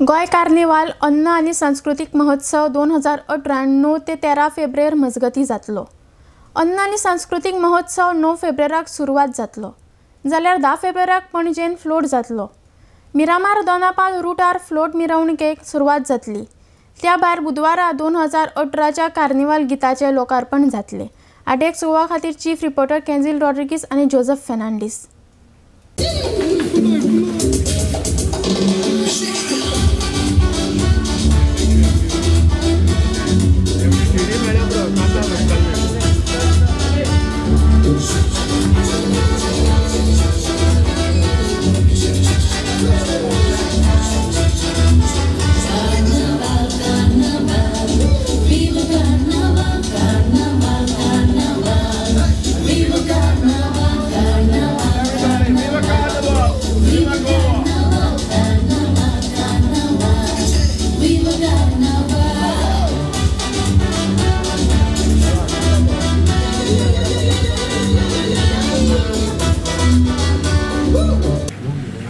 Goa carnival अन्न आनी सांस्कृतीक महोत्सव 2018 9 ते 13 फेब्रुवार मजगती जातलो. अन्न आनी सांस्कृतीक महोत्सव 9 फेब्रुवाराक सुरवात जातलो, जाल्यार 10 फेब्रुवाराक पणजेन फ्लोट जातलो. मिरामार दोनापाल रुटार फ्लोट मिरवणुकेक सुरवात जातली. त्या भायर बुधवारा 2018च्या कार्निवाल गिताचें लोकार्पण जातलें. आडेक्स गोवा खातीर चीफ रिपोर्टर केन्झील रॉड्रिगीस आनी जोजफ फेर्नांडीस.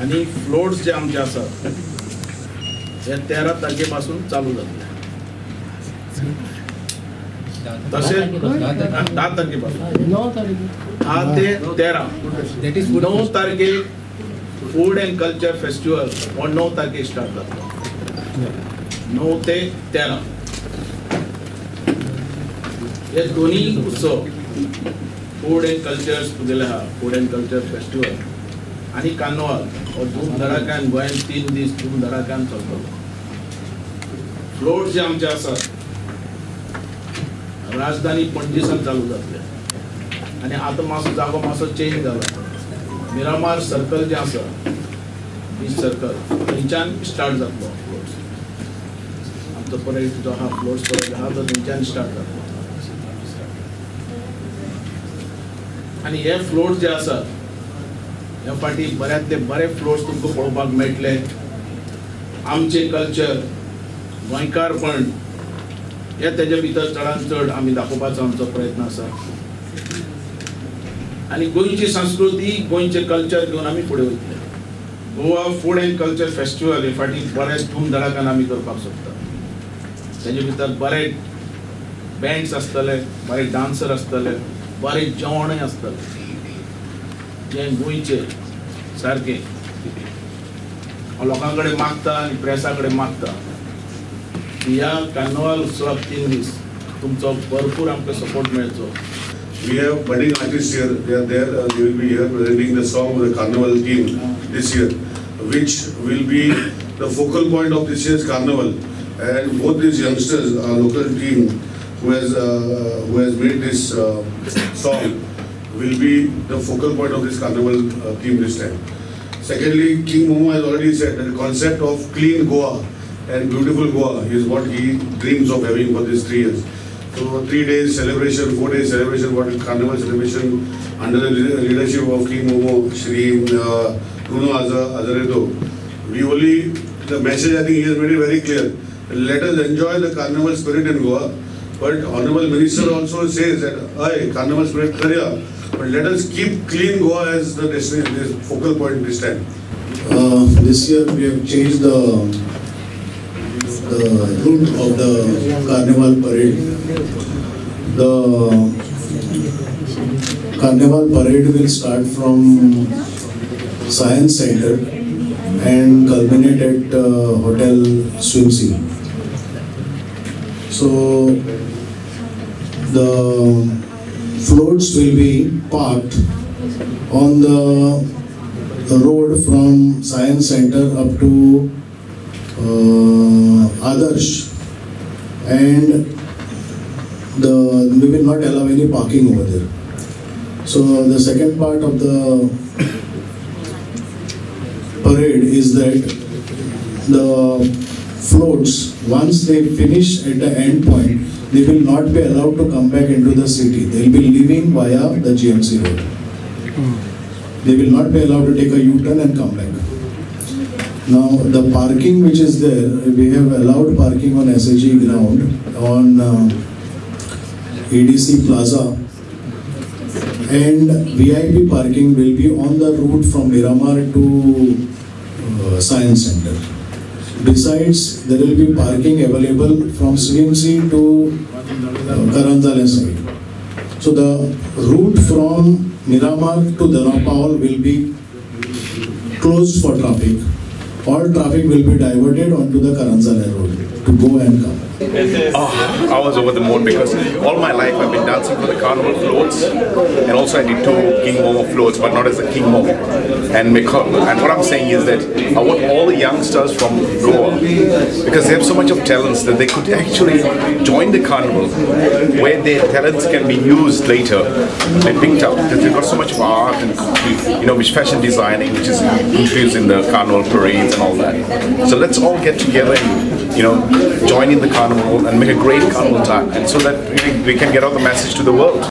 आनी फ्लोट्स जे आमचे आसात हे 13 तारखे पासून चालू जातले, तशेंच 10 तारखे पासून 10 ते 13 9 तारखेक फूड अँड कल्चर फेस्टिवल हो 9 तारखेक स्टार्ट जातलो, 9 ते 13. हे दोन्ही उत्सव फूड अँड कल्चर तुगेले आहा, फूड अँड कल्चर फेस्टिवल आनी कार्निवाल हो धूम धडाक्यान गोंयांत 3 दीस धूम धडाक्यान चलतलो. फ्लोट जे आमचे आसात राजधानी पणजेसान चालू जातले आनी आतां मातसो जागो मातसो चेंज जाला. मिरामार सर्कल जें आसा बीच सर्कल थंयच्यान स्टार्ट जातलो फ्लोट्स. आमचो परेड जो आहा फ्लोट्स परेड आहा तो थंयच्यान स्टार्ट जातलो. आनी हे फ्लोट्स जे आसात ह्या फाटी बऱ्यांतले बरे फ्लोट्स तुमकां पळोवपाक मेळटले. आमचें कल्चर गोंयकारपण हे तेजे भितर चडान चड आमी दाखोवपाचो आमचो प्रयत्न आसा आनी गोंयची संस्कृती गोंयचें कल्चर घेवन आमी फुडें वयतले. Goa food and culture festival हे फाटी बरेच धूम धडाक्यान आमी करपाक सोदता. तेजे भितर बरे बँड्स आसतले, बरे डांसर आसतले, बरें जेवणूय आसतलें जें गोंयचें सारकें. लोकां कडेन मागता आनी प्रेसा कडेन मागता की ह्या कार्निवाल उत्सवाक 3 दीस तुमचो भरपूर आमकां सपोर्ट मेळचो. We have budding artists here. They are there. They will be here presenting the song of the Carnival team this year, which will be the focal point of this year's Carnival. And both these youngsters, our local team who has made this song, will be the focal point of this Carnival theme this time. Secondly, King Momo has already said that the concept of clean Goa and beautiful Goa is what he dreams of having for these 3 years. So 3 days celebration, 4 days celebration, what is Carnival celebration under the leadership of King Momo, Shri Bruno Azaredo. We only, the message I think he has made it very clear. Let us enjoy the Carnival spirit in Goa. But Honorable Minister also says that, "Aye, Carnival spirit karya, but let us keep clean Goa as the destination, this focal point this time." This year we have changed the route of the Carnival parade. The Carnival parade will start from Science Center and culminate at Hotel Swimsea. So the floats will be parked on the road from Science Center up to Adarsh, and we will not allow any parking over there. So the second part of the parade is that the floats, once they finish at the end point, they will not be allowed to come back into the city. They will be leaving via the GMC road. They will not be allowed to take a U-turn and come back. Now the parking which is there, we have allowed parking on SAG ground, on ADC Plaza, and VIP parking will be on the route from Miramar to Science Center. Besides, there will be parking available from CMC to Karanzalem side. So the route from Miramar to Dona Paula will be closed for traffic. All traffic will be diverted onto the Karanzalem road to go and come. Oh, I was over the moon because all my life I've been dancing for the carnival floats, and also I did 2 King Momo floats, but not as a King Momo. And what I'm saying is that I want all the youngsters from Goa, because they have so much of talents that they could actually join the carnival where their talents can be used later and picked up, because they've got so much of art and, you know, which fashion designing, which is introduced in the carnival parades and all that. So let's all get together and, you know, join in the carnival and make a great carnival time, and so that we can get out the message to the world.